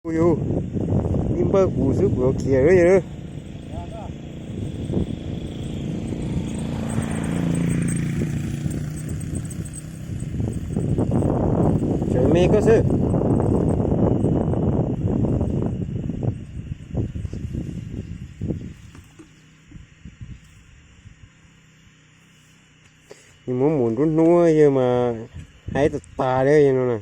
Yus, ib npawg kuv xwb kuv yuav khiav lawm yog. Tseem me koj xwb. Yus muab mus nruab hnub yawg mas haib tas tas li yawg no na.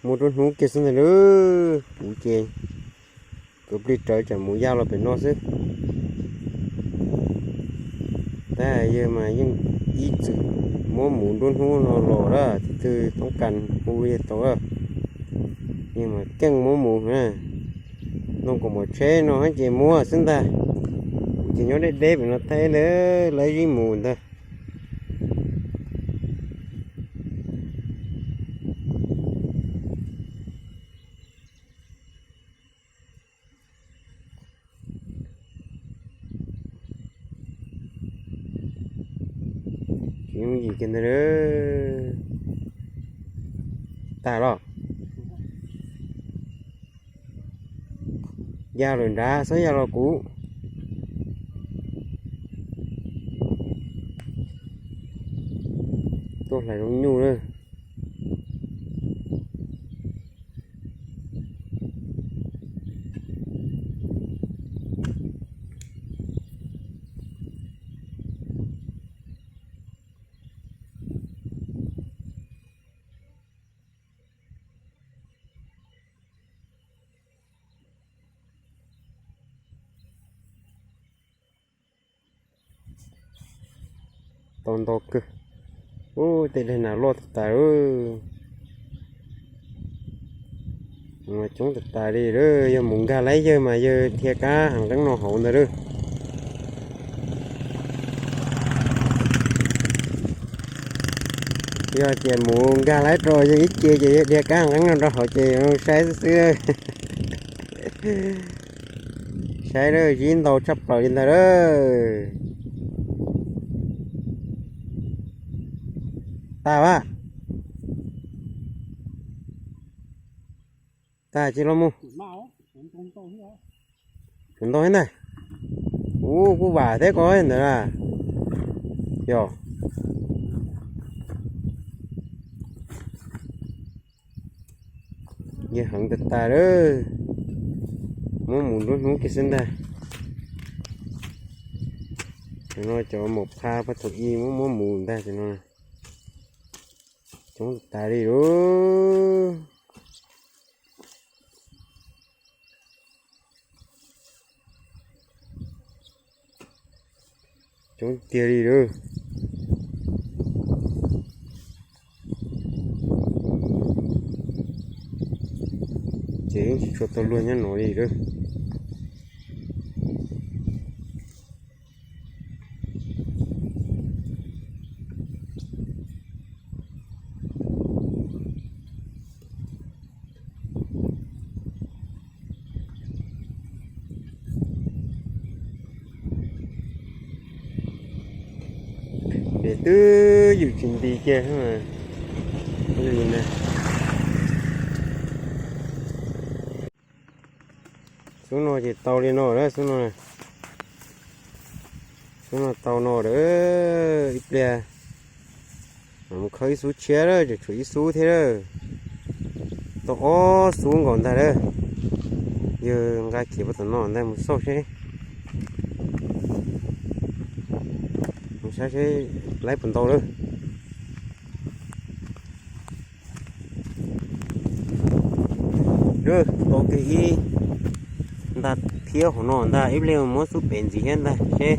Muab nruab hnub kiag xwb ntag lauj, kuv ces kawg plig rawv tsam mus yaj los pem no xwb. Tab yawg mas yeej ib txwm muab mus nruab hnub no los lawm, tus twg toob kas hu yawg tau lawm. Yawg mas keej muab mus na, noj kaum mom tsheb no ces muab xwb ntag. Kuv ces nyob deb deb pem no thiab ntag, lawv zib mus ntag. Tsis yooj yim kiag ntag. Tag los? Ya lawm nrad, xob ya los kuv. Tuaj hlais zoo nyuj lawm. Tau ntau kawg. Ub, tej daim nas loj tas tas lawm. Coob tas tas li lawm, yog mus nkag laib yawg mas yawg dhia kab hav nqeeb no hauv ntag lawm. Yog tias mus nkag laib rau yawg ib ce ces yawg dhia kab hav nqeeb no rau hauv ces saib xwb xwb. Saib lawm, zib ntau tshaj plaws li ntag lawm. Tag a. Tag tsis los mus. Tsuas ntau thiab ntag. Ub, kuj vam thiab koj ntawd a. Yog. Yawg heev tas tas lawm. Muab mus nruab hnub kiag xwb ntag. Cov no cov maum phaj pab thaum ub muab muab mus ntag cov no. Coob tas tas li lawm. Coob tiag li lawm. Ces yeej tsis tshua tau luag nyob no li lawm. Ces twb ywm tsis nti kiag li na. Xub no ces tau li no lawm xub no. Xub no tau no lawm, ib pliag mus khawb ib xub tshiab lawm, tseem tshuav ib xub thiab lawm. Tau ob xub nkaus ntag lawm. Yawg nqa khiav puag tom no ntag, mus xauj seb. Mus saib seb laib puas ntau lawm. Tau kiag ib ntag thiab hauv no ntag, ib pliag muab xub pem ntxiv thiab ntag seb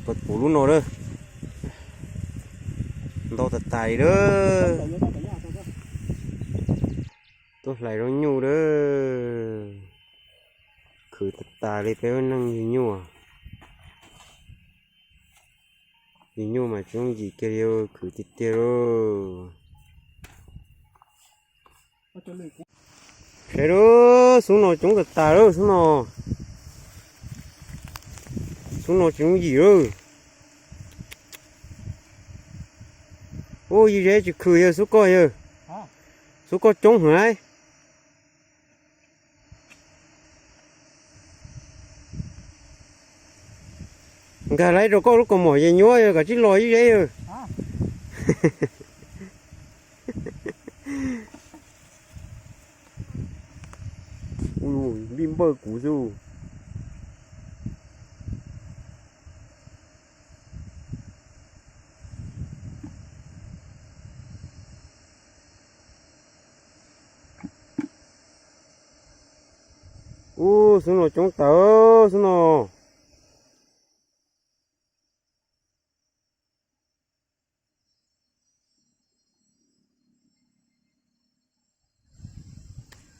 puas puv lub no lawm. Ntau tas tas li lawm. Tuaj hlais zoo nyuj lawm. Khwv tas tas li peb ua neej yug nyuj. Yug nyuj mas tsis yooj yim kiag li, khwv tiag tiag lauj. Saib lawm, xub no coob tas tas lawm xub no. Xub no tsis yooj yim lawm. Ub, yig zeb tsis khwm yawg, xub koj yawg. Tub koj coob heev lauj. Nkag laiv rau koj lub kaus mom ces nyuab yog kom tsib los ib zeb. Npij npawj kuv xwb. Ub, xub no coob tawv xub no.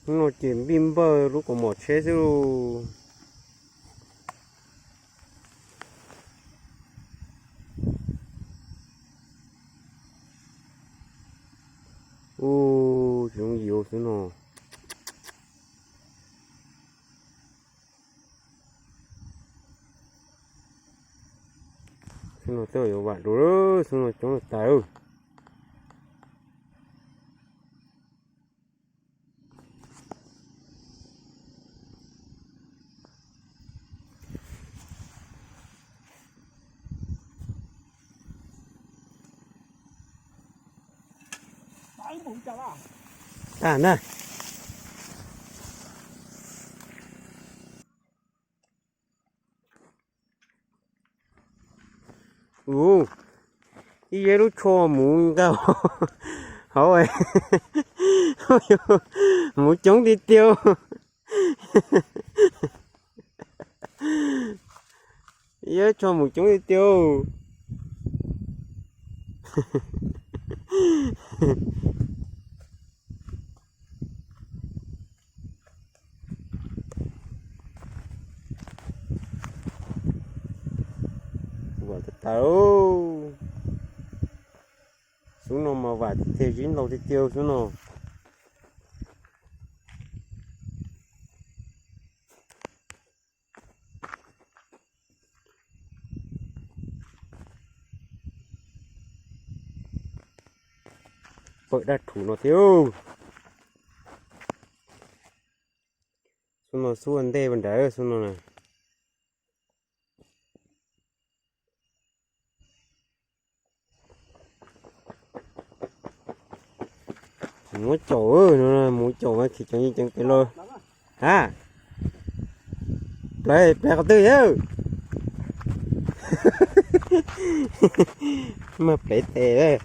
Hnub no ces npij npawj lub kaus mom tsheb xwb lauj. Ub, tsis zoo yus xwb no. Xub no twb yuav vam dua, xub no coob tas. Tag na. Ub, ib yeb lub tsho mus nqa hauv, mus coob tiag tiag. Ib yeb tsho mus coob tiag tiag. Vam tas tas. Xub no mas vam tiag tiag, zib ntau tiag tiag xub no. Pawm dab rhuv no thiab. Xub no xub ua ntej nrad xub no na. Muab caum, muab caum mas khiav ceev ceev pem los. Ha, plev plev qhov twg yawg? Mas plev tes.